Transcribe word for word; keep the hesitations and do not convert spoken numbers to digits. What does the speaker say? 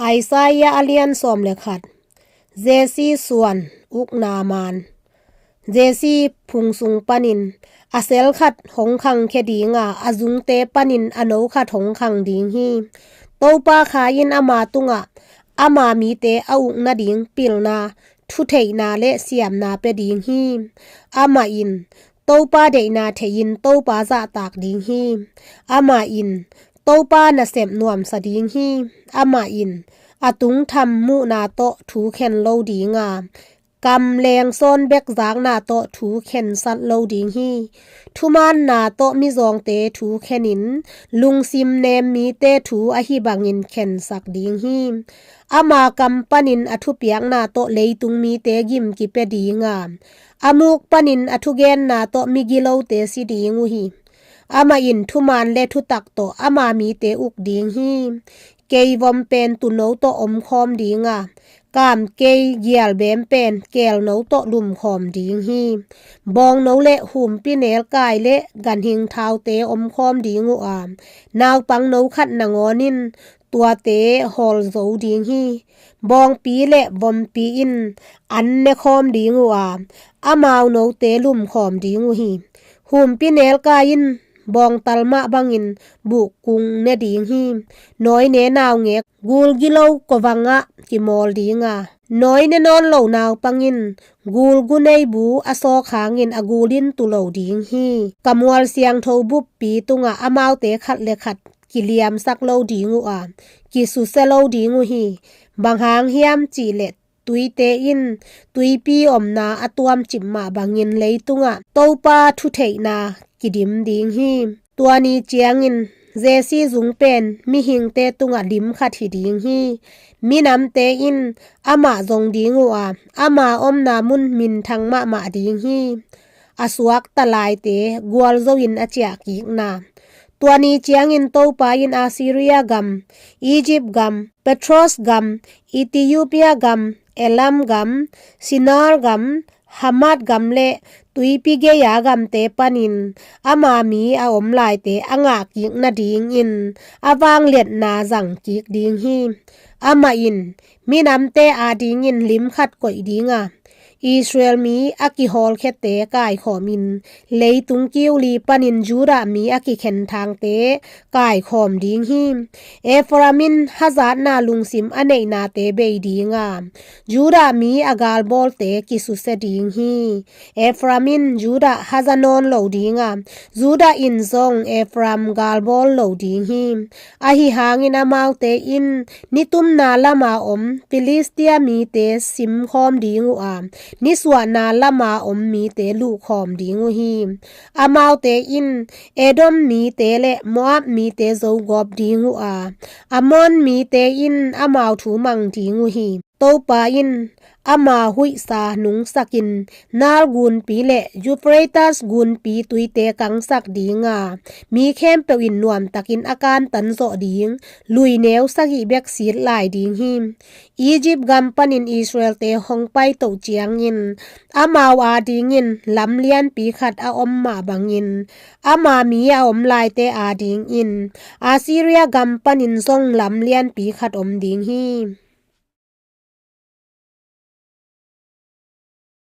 Isaiah a lian sawm le khat. Jesse suan ukna man. Jesse phung sung panin a sel khat hong khangkhia dinga, a zungte panin a no khat hong khang ding hi. Topa Kha in ama tungah ama mite a uk nading pilna, thutheihna le siamna pia ding hi. Amah in Topa deihna theihin Topa zahtak ding hi. Amah in Topa nasep nuamsa ding hi. Amah in a tungtham muhna tawh thu khen lo dinga, kam lengsawn bek zakna tawh thu khensat lo ding hi. Thumaanna tawh mizawngte thu khenin, lungsim nem mite thu ahi bangin khensak ding hi. Ama kam panin a thupiakna tawh leitung mite gim kipia dinga, a muk panin a thugenna tawh migilote si ding uh hi. Amah in thumaan le thutak tawh ama mite uk ding hi. Keivom pen tuuno tawh omkhawm dinga, kamkei gialbem pen keelno tawh lumkhawm ding hi. Bawngno le humpinelkai le ganhing thaute omkhawm ding uh a, naupangno khat nangawn in tuate hawl zo ding hi. Bawngpi le vompi in an nekhawm ding uh a, amau note lumkhawm ding uh hi. Humpinelkai in bawngtal mah bangin buhkung ne ding hi. Nawine naungek gul gilo kovangah kimawl dinga, nawine nawn lo naupang in gul gunei bu a sawk hangin a gulin tu lo ding hi. Ka mual siangtho buppi tungah amaute khat le khat kiliamsak lo ding uh a, kisusia lo ding uh hi. Bang hang hiam cihleh tuite in tuipi omna a tuamcip mah bangin leitungah Topa thutheihna kidim ding hi. Tua ni ciangin Jesse zung pen mihingte tungah lim khat hi ding hi. Minamte in amah zong ding uh a, ama omna mun minthang mahmah ding hi. A suakta laite gualzo in a ciahkikna. Tua ni ciangin Topa in Assyria gam, Egypt gam, Patros gam, Ethiopia gam, Elam gam, Shinar gam, Hamat gam le tuipi gei-a gamte panin ama mi a om laite a ngahkik nadingin a vangliatna zangkik ding hi. Amah in minamte adingin lim khat koih dinga, Israel mi a kihawlkhiate kaikhawmin leitung kiuli panin Judah mi a kikhenthangte kaikhawm ding hi. Ephraim in hazatna lungsim a neihnate bei dinga, Judah mi a galbawlte kisusia ding hi. Ephraim in Judah haza nawn lo dinga, Judah in zong Ephraim galbawl lo ding hi. Ahi hangin amaute in nitumna lama om Filistia mite simkhawm ding uh a, nisuahna lama om mite luhkhawm ding uh hi. Amaute in Edom mite le Moab mite zogawp ding uh a, Ammon mite in amau thu mang ding uh hi. Topa in ama huihsa nungsakin Nile gunpi le Euphrates gunpi tuite kangsak dinga, mi khempeuh in nuamtakin a kantan zawh ding, luineu sagih bek sit lai ding hi. Egypt gam panin Israelte hong paito ciangin amau adingin lam lianpi khat a om mah bangin ama mi a om laite adingin Assyria gam panin zong lam lianpi khat om ding hi.